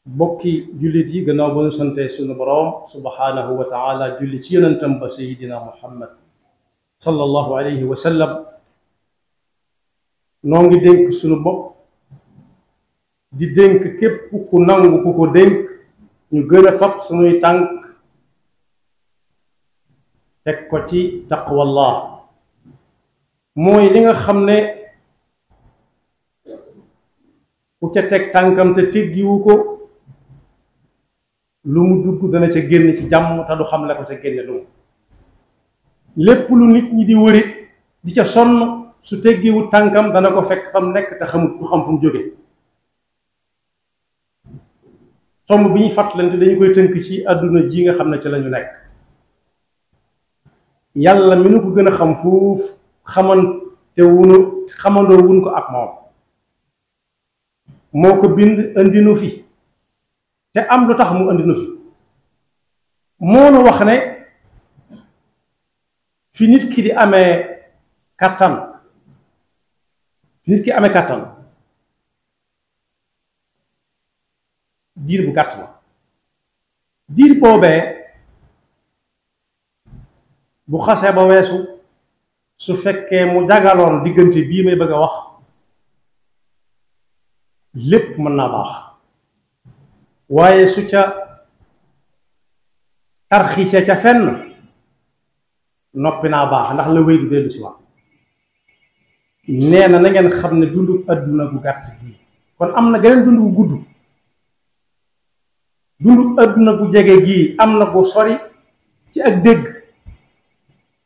bokki jullit yi gannaaw ba ñu sante sunu boroom subhanahu wa taala julli ci yonentam ba sayidina muhammad sallallahu alayhi wa sallam noo ngi dénk sunu bopp di dénk képp ku nangu ku ko dénk ñu gën a fab sunuy tànk teg ko ci taqwallah mooy li nga xam ne ku ca teg tànkam te teggiwu ko lu mu dugg dana ca génn ci jàmm te du xam la ko ca génne lu mu lépp lu nit ñi di wërit di ca sonn su teggiwu tànkam dana ko fekk fam nekk te xamut du xam fu mu jóge tomb bi ñuy fàttalante dañu koy tënk ci àdduna ji nga xam ne ci lañu nekk yàlla mi nu ko gën a xam fuuf xamandoo wun ko ak moom moo ko bind indi nu fi te am lu tax mu indi nu fi moo nu wax ne fi nit ki di amee kattan diir bu gàtt la diir boobee bu xasee ba weesu su fekkee mu jagaloon diggante bii may bëgg a wax lépp mën naa baax waaye su ca tarxiisee ca fenn noppi naa baax ndax la wéy du dellu si wax nee na ngeen xam ne dundu adduna gu gàtt bii kon am na geneen dund gu gudd dundu adduna gu jege gii am na bu sori ci ak dégg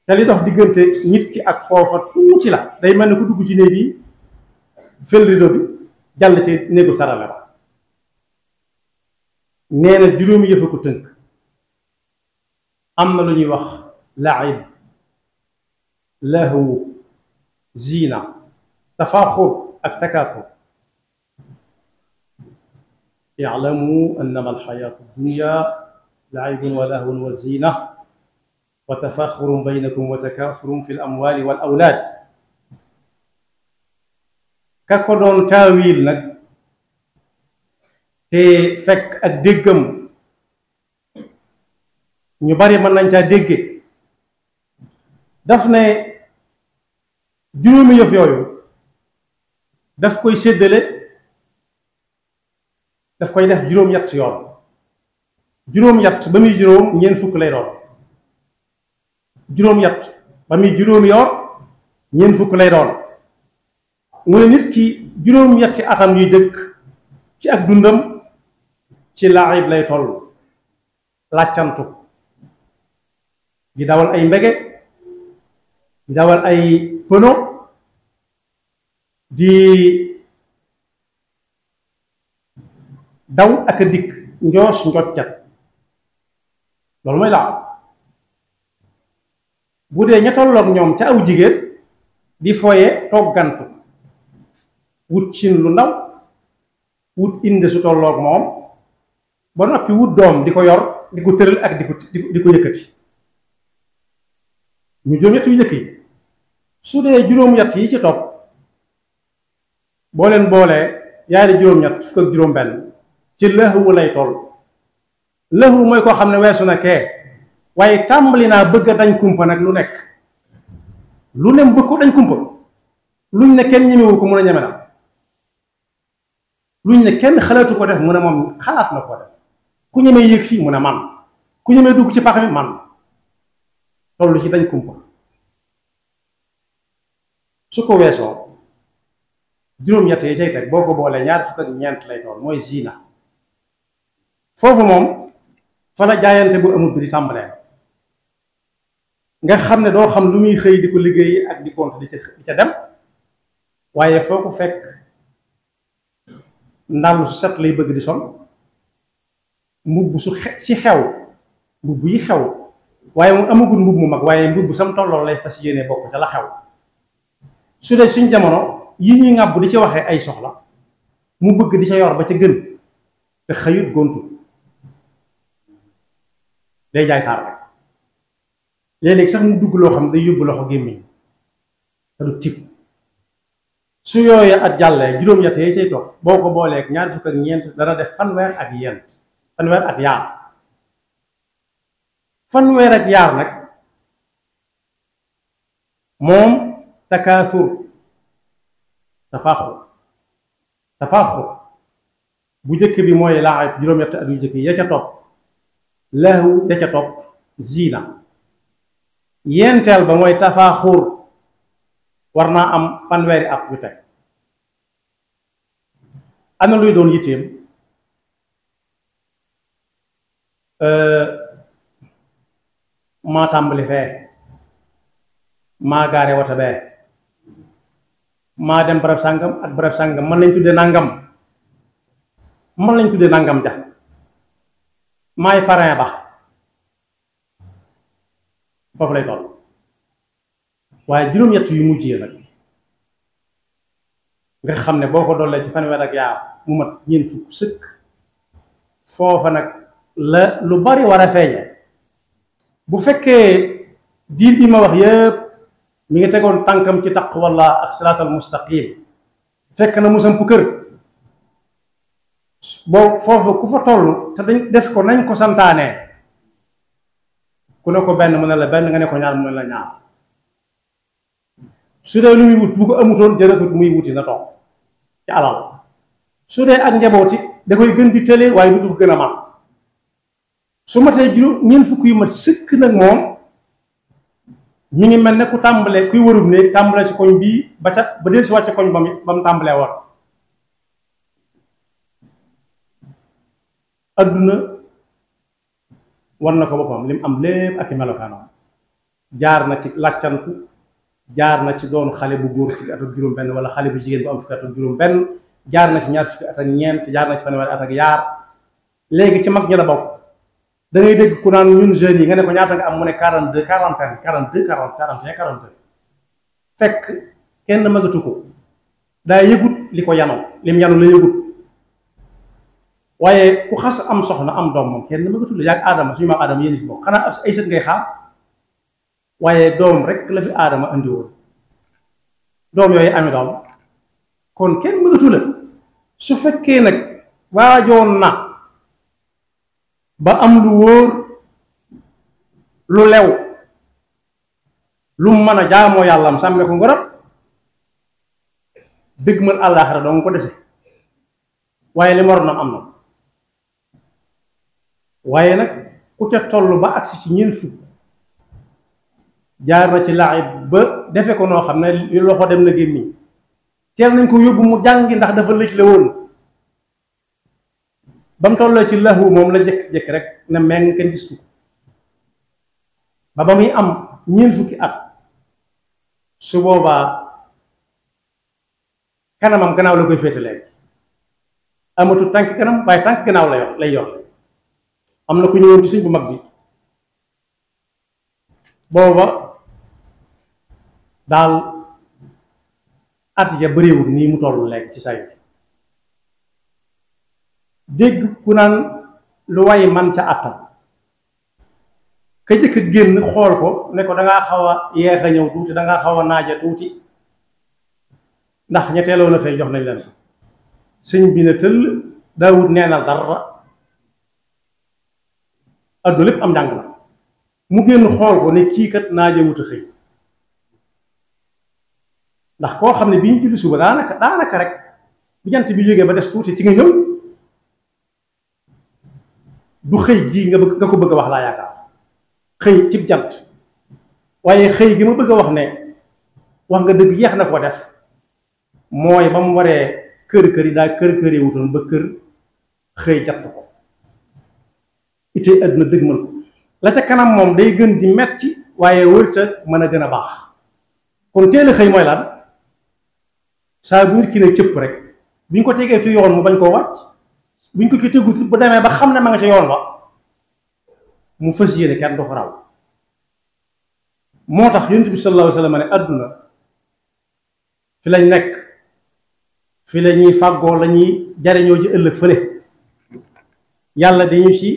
te li dox diggante nit ki ak foofa tuuti la day mel ne ku dugg ci néeg yi fël rido bi jàll ci néegu sarale ba nee na juróomi yëfa ko tënk am na lu ñuy wax laib lahu zina tafaaxur ak takaasur i'lamu annama alxayaatu dunya laibun wa lahwun wa zina wa tafaaxurun baynakum wa takaasurun fi al-amwaali wal awlaad ka ko doon taawil nag te fekk ak déggam ñu bari mën nañ caa dégge daf ne juróomi yëf yooyu daf koy séddale daf koy def juróom-ñett yoon juróom-ñett ba muy juróom ñeent fukk lay doon juróom-ñett ba muy juróomi yoon ñeent fukk lay doon mu ne nit ki juróom-ñetti atam yuy dëkk ci ak dundam ci laayib lay toll làccantu di dawal ay mbege di dawal ay pëno di daw ak a dikk njoos njoccat loolu mooy laaw bu dee ña tolloog ñoom ca aw jigéen di fooye toggantu wut cin lu ndaw wut inde su tolloog moom ba noppi wut doom di ko yor di ko tëral ak di ko yëkkati ñu juróom-ñett yu njëkk yi su dee juróom-ñett yi ci topp boo leen boolee yaay di juróom-ñett fukk ak juróom-benn ci lëxwu lay toll lëxwu mooy koo xam ne weesu na kee waaye tàmbali naa bëgg a dañ kumpa nag lu nekk lu ne bëgg ko dañ kumpa luñ ne kenn ñemewu ko mun a ñeme na luñ ne kenn xalaatu ko def mu ne moom xalaat na ko def ku ñemee yëg fii mu ne man ku ñemee dugg ci pax mi man tollu ci dañ kumpa su ko weesoo juróom-ñett yi cay teg boo ko boolee ñaar fukk ak ñeent lay toll mooy zina foofu moom fa la jaayante bu amul bi di tàmbalee nga xam ne doo xam lu muy xëy di ko liggéey ak di compte di ca dem waaye foo ko fekk ndàllu set lay bëgg di sol mbubb si xew mbubb yi xew waaye mu amagul mbubb mu mag waaye mbubb sam tolloo lay fas yéene bokk ca la xew su dee suñ jamono yi ñuy ŋàbb di ci waxee ay soxla mu bëgg di ca yor ba ca gën te xëyut gontu day jaay taar rek léeg-léeg sax mu dugg loo xam day yóbbu loxo gémmiñ te du tib su yooyu at jàllee juróom-ñett yi cay topp boo ko booleeg ñaar fukk ak ñeent dana def fanweer ak yent fanweer ak yaar fanweer ak yaar nag moom takaasur tafaaxur bu njëkk bi mooy laayib juróom-ñett at yu njëkk yi ya ca topp lahu ya ca topp ziina yenteel ba mooy tafaaxur war naa am fanweeri at yu teg ana luy doon yitteem maa tàmbali fee maa gaare wata bee maa dem barab sàngam ak barab sàngam mën nañ tudde nangam ja maay parrain ba foofu lay toll waaye juróom-ñett yu mujjee nag nga xam ne boo ko dollee ci fanweer ak yaar mu mat ñeent fukk sëkk foofa nag la lu bari war a feeñe bu fekkee diir bi ma wax yëpp mi ngi tegoon tànkam ci taqwallah ak siraatal mustaqim fekk na mu samp kër boo foofu ku fa toll te dañ def ko nañ ko santaanee ku ne ko benn mu ne la benn nga ne ko ñaar mu ne la ñaar su dee lu muy wut bu ko amutoon jërëtut muy wuti na toog ci alal su dee ak njabooti da koy gën di tële waaye dutu ko gën a man su matee juróom ñeent fukk yu mat sëkk nag moom mi ngi mel ne ku tàmbalee kuy warub ne tàmbalee ci koñ bii ba del si wàcc koñ ba mu tàmbalee war adduna war na ko boppam li mu am lépp ak i melokaanam jaar na ci làccantu jaar na ci doon xale bu góor fukki at ak juróom benn wala xale bu jigéen bu am fukki at ak juróom benn jaar na ci ñaar fukki at ak ñeent jaar na ci fanweeri at ak yaar léegi ci mag ñi la bokk da ngay dégg ku naan ñun jeunes yi nga ne ko ñaata nga am mu ne 42 41 fekk kenn magatu ko daa yëgut li ko yanu lim yanu la yëgut waaye ku xas am soxna am doom moom kenn magatu la yaag aadama suñu maam aadama yéen fi bokk xanaa ay sët ngay xaar waaye doom rek la fi aadama andi woon doom yooyu ami doom kon kenn mënatu la su fekkee nag waajoon na ba am lu wóor lu lew lu mën a jaamoo yàlla am sàmme ko ngorab dëgg mën àllaaxira doo nga ko dese waaye li moroon am na waaye nag ku ca toll ba agsi ci ñeent fukk jaar na ci laayib ba defe ko noo xam ne loxo dem na gémmiñ teel nañ ko yóbbu mu jàngi ndax dafa lëj la woon ba mu tollee ci lahu moom la jëkk-jëkk rek ne meng kenn gistu ba muy am ñeent fukki at su boobaa kanamam gannaaw la koy féete léegi amatul tànk kanam waaye tànk gannaaw lay yor am na ku ñëwoon ci sëñ bu mag bi booba daal at ya bëriwul nii mu toll léegi ci say dégg ku naan lu way man ca attam ka jëkk génn xool ko ne ko dangaa xaw a yeex a ñëw tuuti dangaa xaw a naaja tuuti ndax ñetteeloon a xëy jox nañ leen sëñ bi ne tëll daawut neenal dara adduna lépp am njàng la mu génn xool ko ne kii kat naaja wut a xëy ndax koo xam ne bi ñu julli suba daanaka rek bu jant bi jógee ba des tuuti ci nga ñëw du xëy gii nga ko bëgg a wax laa yaakaar xëy cib jant waaye xëy gi ma bëgg a wax ne wax nga dëgg yeex na ko def mooy ba mu waree kër yi daa kër yi wutoon ba kër xëy jatt ko itee àdduna dëgg mën ko la ca kanam moom day gën di metti waaye wërta mën a gën a baax kon teel a xëy mooy lan saa bu nit ki ne cëpp rek bu ñu ko tegee ci yoon mu bañ koo wàcc bu ñu ko ci tegu bu demee ba xam ne ma nga ca yoon ba mu fas yéene kenn du ko raw moo tax yonent bi sallallahu alayhi wa sallam ne àdduna fi lañ nekk fi la ñuy fàggoo la ñuy jariñoo ji ëllëg fële yàlla dañu ci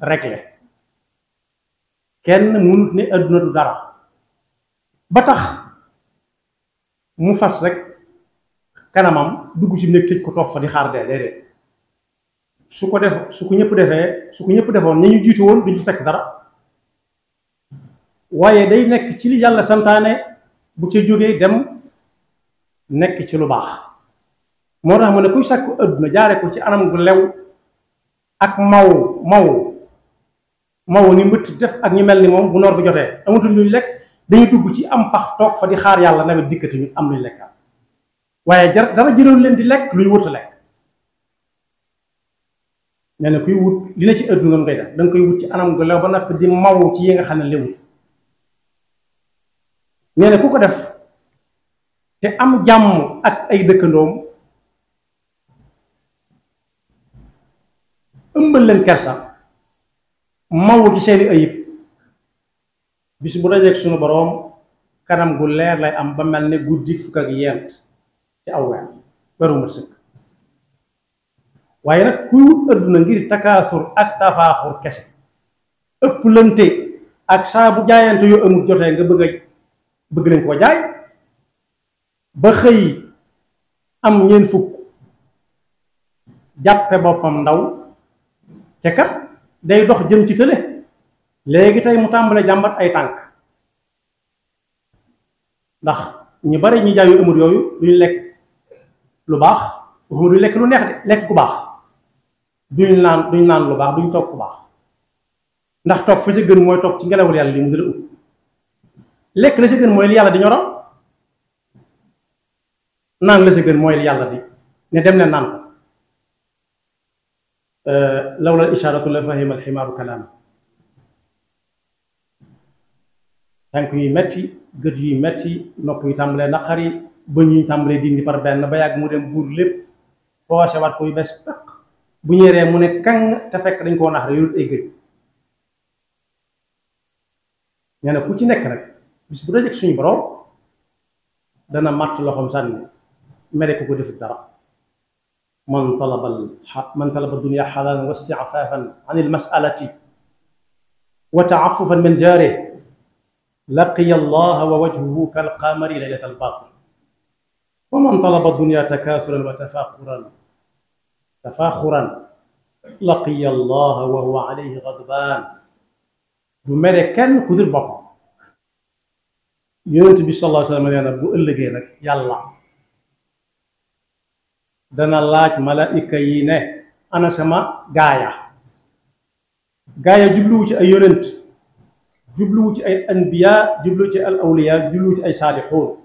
réglé kenn mënut ne àdduna du dara ba tax mu fas rek kanamam dugg ci nekk tëj ko toog fa di xaar dee déedéet su ko ñëpp defee su ko ñëpp defoon ña ñu jiitu woon duñu fekk dara waaye day nekk ci li yàlla santaane bu ca jógee dem nekk ci lu baax moo tax mu ne kuy sàkku àdduna jaare ko ci anam gu lew ak maw ni mbëtt def ak ñu mel ni moom bu noor bi jotee amatul luñ lekk dañuy dugg ci am pax toog fa di xaar yàlla nawet dikkati ñu am luñ lekkaat waaye dara jëloon leen di lekk luy wut a lekk nee na kuy wut li ne ci àdduna ngay def danga koy wut ci anam gu lew ba noppi di maw ci yi nga xam ne lewut nee na ku ko def te am jàmm ak ay dëkkandoom ëmbal leen kersa maw ci seeni ayib bis bu dajeek suñu boroom kanam gu leer lay am ba mel ne guddi fukk ak yent ci aw weeru mat sëkk waaye nag kuy wut àdduna ngir takaasur ak tafaaxur kese ëpp lante ak saa bu jaayante yoo amul jotee nga bëgg leen koo jaay ba xëy am ñeent fukk jàppe boppam ndaw te kat day dox jëm ci tële léegi tey mu tàmbale jàmbat ay tànk ndax ñu bari ñi jaay yu amul yooyu duñu lekk lu baax waxuma duñu lekk lu neex de lekk ku baax duñ naan lu baax duñ toog fu baax ndax toog fa ca gën mooy toog ci ngelawul yàlla li mu dala ut lekk la ca gën mooy li yàlla di ñoral naan la ca gën mooy li yàlla di ne dem leen naan ko lawla ishaaratu la fahima alximaaru kalaama tànk yuy metti gët yuy metti nopp yu tàmbalee naqari bëñ yu tàmbalee dindi par benn ba yàgg mu dem buur lépp poosé waat ko yu bees peq bu ñëwee mu ne kang te fekk dañ koo nax rek yorut ay gëj nee na ku ci nekk rek bis bu dajeg suñu borom dana màtt loxoom sànni mere ko defut dara man talaba dunya xalaalan wa isti'faafan an al-mas'alati wa ta'affufan min jaarihi laqiya allaha wa wajhuhu kal-qamari laylata al-badr wa man talaba dunya takaasuran wa tafaaxuran laqiya allaha wa huwa alayhi ghadbaan du mere kenn ku dul boppam yonent bi sallallahu alayhi wa sallam nee na bu ëllëgee nag yàlla dana laaj malaayika yi ne ana sama gaaya jubluwu ci ay yonent jubluwu ci ay anbiya jubluwu ci al awliya jubluwu ci ay saalixuun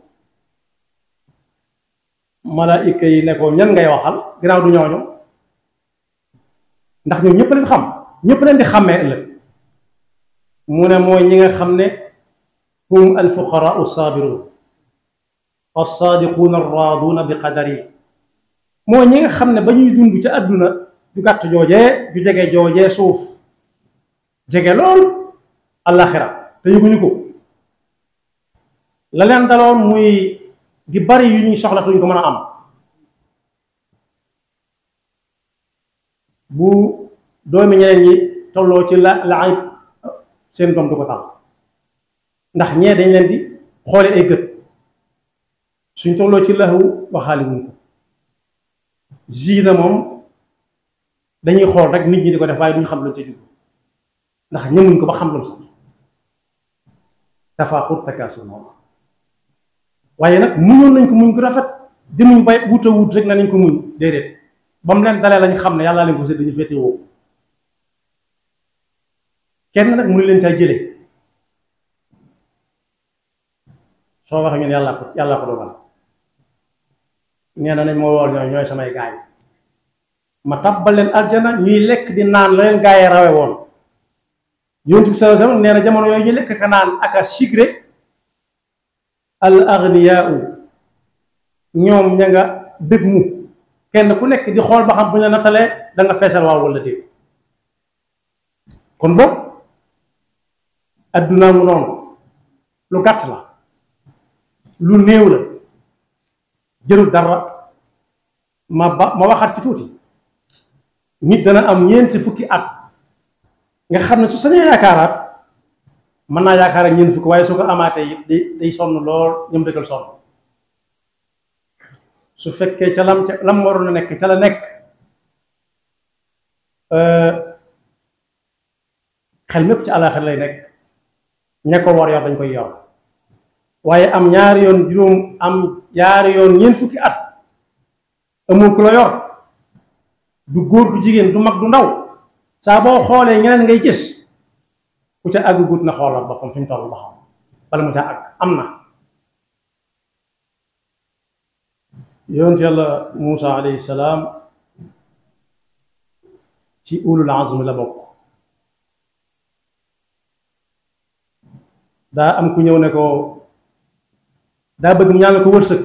malaayika yi ne ko ñan ngay waxal ginnaaw du ñooñu ndax ñoom ñëpp leen xam ñëpp leen di xàmmee ëllëg mu ne mooy ñi nga xam ne hum al fuqaraa as-saabiruun as-saadiquun ar-raaduuna bi qadari moo ñi nga xam ne ba ñuy dund ca àdduna ju gàtt joojee ju jege joojee suuf jege lool àllaxira te yëguñu ko la leen daloon muy di bari yu ñuy soxlatuñ ko mën a am bu doomi ñeneen ñi tolloo ci la seen doom du ko tal ndax ñee dañ leen di xoole ay gët suñ tolloo ci lahu waxaali wuñ ko ziina moom dañuy xool rek nit ñi di ko def waaye duñu xam luñ ca jub ndax ñëmuñ ko ba xam lu sax tafaaxur takaasur moom waaye nag muñoon nañ ko muñ ko rafet demuñ bay wuta wut rek na nañ ko muñ déedéet ba mu leen dalee lañ xam ne yàllaa leen ko sédd dañu féete woo kenn nag mënu leen caa jële soo waxee ngeen yàllaa ko dogal nee na nañ moo wool ñooy samay gaay ma tabbal leen aljana ñuy lekk di naan la leen gaay rawe woon yonent bi sallallahu alayhi wasallam nee na jamono yooyu ñu lekk ka naan ak a sigre al aghniyaa ñoom ña nga dëgg mu kenn ku nekk di xool ba xam bu ñu la nattalee da nga feesal waaw wala déet kon boog addunaa mu noonu lu gàtt la lu néew la jërul dara ma waxaat ci tuuti nit dana am ñeenti fukki at nga xam ne su sañee yaakaaraat mën naa yaakaar ak ñeenti fukki waaye su ko amaatee it day sonn lool ñoom dëggal sonn su fekkee ca lam waroon a nekk ca la nekk xel mépp ci àllaaxira lay nekk ña ko war yor dañ koy yor waaye am ñaari yoon juróom am ñaari yoon ñeent fukki at amul ku la yor du góor du jigéen du mag du ndaw saa boo xoolee ñeneen ngay gis ku ca àgg gut na xoolal boppam fi mu toll ba xam bala mu ca àgg am na yonent yàlla Muusa alayhi salaam ci ulul azmi la bokk daa am ku ñëw ne ko daa bëgg mu ñaan ko wërsëg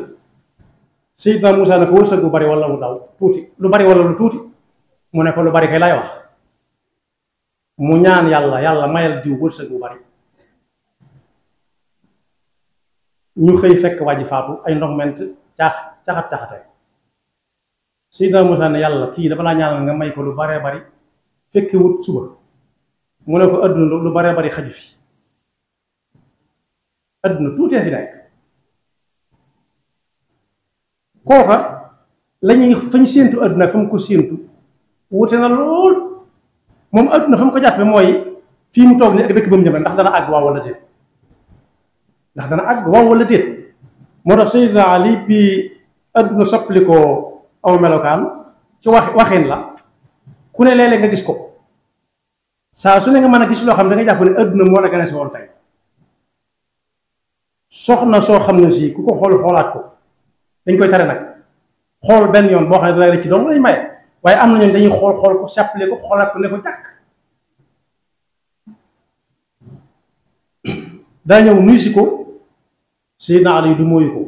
Seydina Muusa ne ko wërsëg bu bari wala lu daw tuuti lu bari wala lu tuuti mu ne ko lu bari kay lay wax mu ñaan yàlla mayal diw wërsëg bu bari ñu xëy fekk waa ji faatu ay ndox ment caxate Seydina Muusa ne yàlla kii dafa laa ñaanal nga may ko lu baree bari fekki wut suba mu ne ko adduna lu baree bari xaju fi adduna tuutee fi nekk kooka lañuy fañ séentu adduna fa mu ko séentu wute na lool moom adduna fa mu ko jàppe mooy fii mu toog ni ak dëkk ba mu jëm ndax dana àgg waaw wala déet moo tax Seydina Ali bi adduna soppali ko aw melokaan ci waxin la ku ne léeg-léeg nga gis ko saa su ne nga mën a gis loo xam ne da nga jàpp ne adduna moo la gën a si woon tey soxna soo xam ne si ku ko xoolaat ko dañ koy tere nag xool benn yoon boo xam ne dalay rëcc doom lay maye waaye am na ñoom dañuy xool ko sàppale ko xoolaat ko ne ko jàkk daa ñëw nuyu si ko Seydina Ali du mooyu ko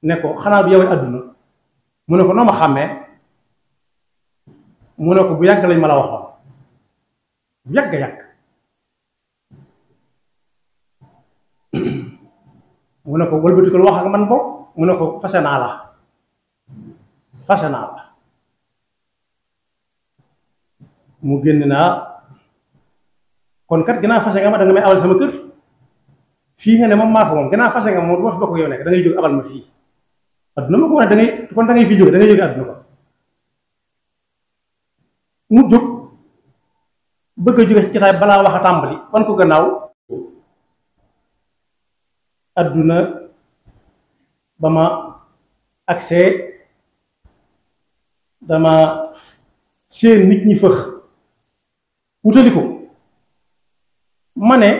ne ko xanaa bi yow adduna mu ne ko noo ma xàmmee mu ne ko bu yàgg lañ ma la waxoon bu yàgg mu ne ko wëlbatikul wax ak man boog mu ne ko fase naa la mu génn naa kon kat ginnaaw fase nga ma da nga may abal sama kër fii nga ne moom maa ko moom ginnaaw fase nga moom du ma fi bokk yow nekk da ngay jóg abal ma fii adduna ma ko wax kon da ngay fi jóge da ngay jóge adduna ko mu jóg bëgg a jóge ci jotaay balaa wax a tàmbali wan ko gannaaw adduna ba ma accès dama seen nit ñi fëx wutali ko ma ne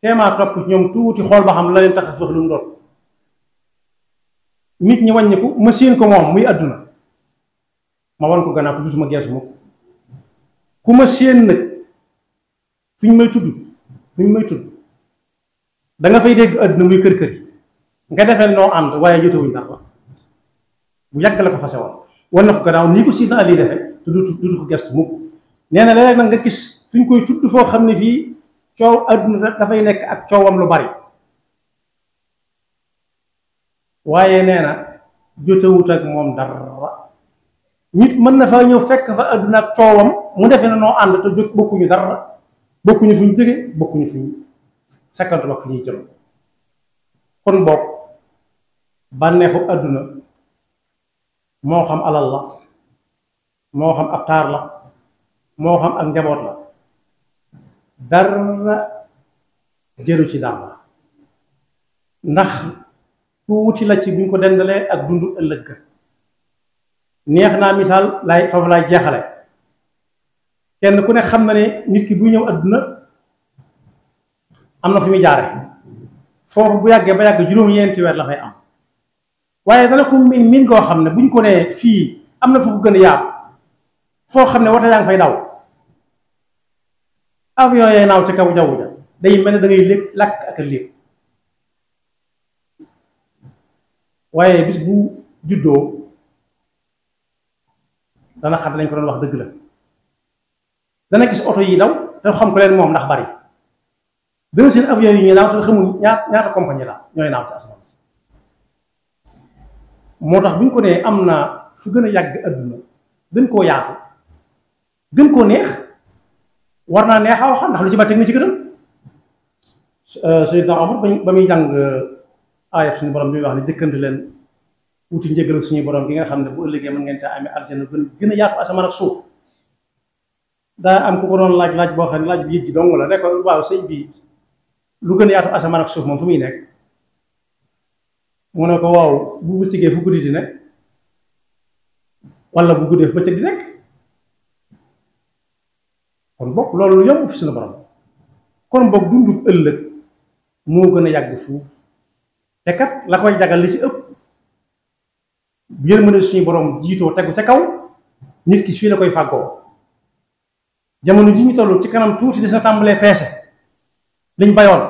teemaa topp ñoom tuuti xool ba xam la leen tax a fëx lu mu doon nit ñi wàññiku ma séen ko moom muy adduna ma wan ko gannaaw tudd ma geesu ma ku ma séen nag fu ñu may tudd da nga fay dégg adduna muy kër yi nga defee noo ànd waaye jotewuñ dara bu yàgg la ko fase woon wan na ko gannaaw nii ko Sidna Ali defe te dutu ko gestu mukk nee na léeg-léeg nag nga gis suñ koy tudd foo xam ne fii coow adduna dafay nekk ak coowam lu bari waaye nee na jotewut ak moom dara nit mën na fa ñëw fekk fa adduna ak coowam mu defee na noo ànd te jot bokkuñu dara bokkuñu fu ñu jóge bokkuñu fu ñu sakkantu ak fu ñuy jëm kon bokk bànneexu adduna moo xam alal la moo xam ab taar la moo xam ak njaboot la dara jëru ci dara ndax tuuti la ci buñ ko dendalee ak dundu ëllëg ga neex naa misaal laay foofu laay jeexale kenn ku ne xam na ne nit ki bu ñëw adduna am na fi muy jaare foofu bu yàggee ba yàgg juróom-ñeenti weer la fay am waaye dana ko min koo xam ne buñ ko nee fii am na foo ko gën a yaatu foo xam ne wata yaa ngi fay daw avion yee naaw ci kaw jaww ja day mel ne da ngay lépp lakk ak a lépp waaye bis bu juddoo dana xam lañ ko doon wax dëgg la dana gis oto yi daw te xam ko leen moom ndax bari dana seen avion yi ñuy naaw te xamul ñaata compagnie la ñooy naaw ci asamaan moo tax bu ñu ko nee am na fu gën a yàgg adduna gën koo yaatu gën koo neex war naa neex a wax ndax lu ci ba teg na ci gënal Seydina Omar ba muy jàng aayab suñu borom bi wax ne jëkkante leen wuti njëgalu suñu borom gi nga xam ne bu ëllëgee mën ngeen caa amee aljana gën a yaatu asamaan ak suuf. daa am ku ko doon laaj boo xam ne laaj bi yëj ji dong la ne ko waaw sëñ bi lu gën a yaatu asamaan ak suuf moom fu muy nekk mu ne ko waaw bu bëccëgee fu guddi di nekk wala bu guddee fu bëccëg di nekk kon bokk loolu lu yomb fi suñu borom kon bokk dundu ëllëg moo gën a yàgg fuuf te kat la koy jagal li ci ëpp yërmande suñu borom jiitoo tegu ca kaw nit ki fii la koy fàggoo jamono ji ñu toll ci kanam tuuti des na tàmbalee peese liñ bayoon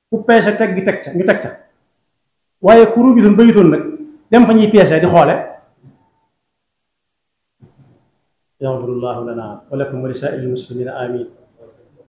ku peese teg gi teg ca ñu teg ca waaye ku ruujutoon bayitoon nag dem fa ñuy peese di xoole. yaxfirullahu lana wa lakum wa li saa'iril muslimina amin.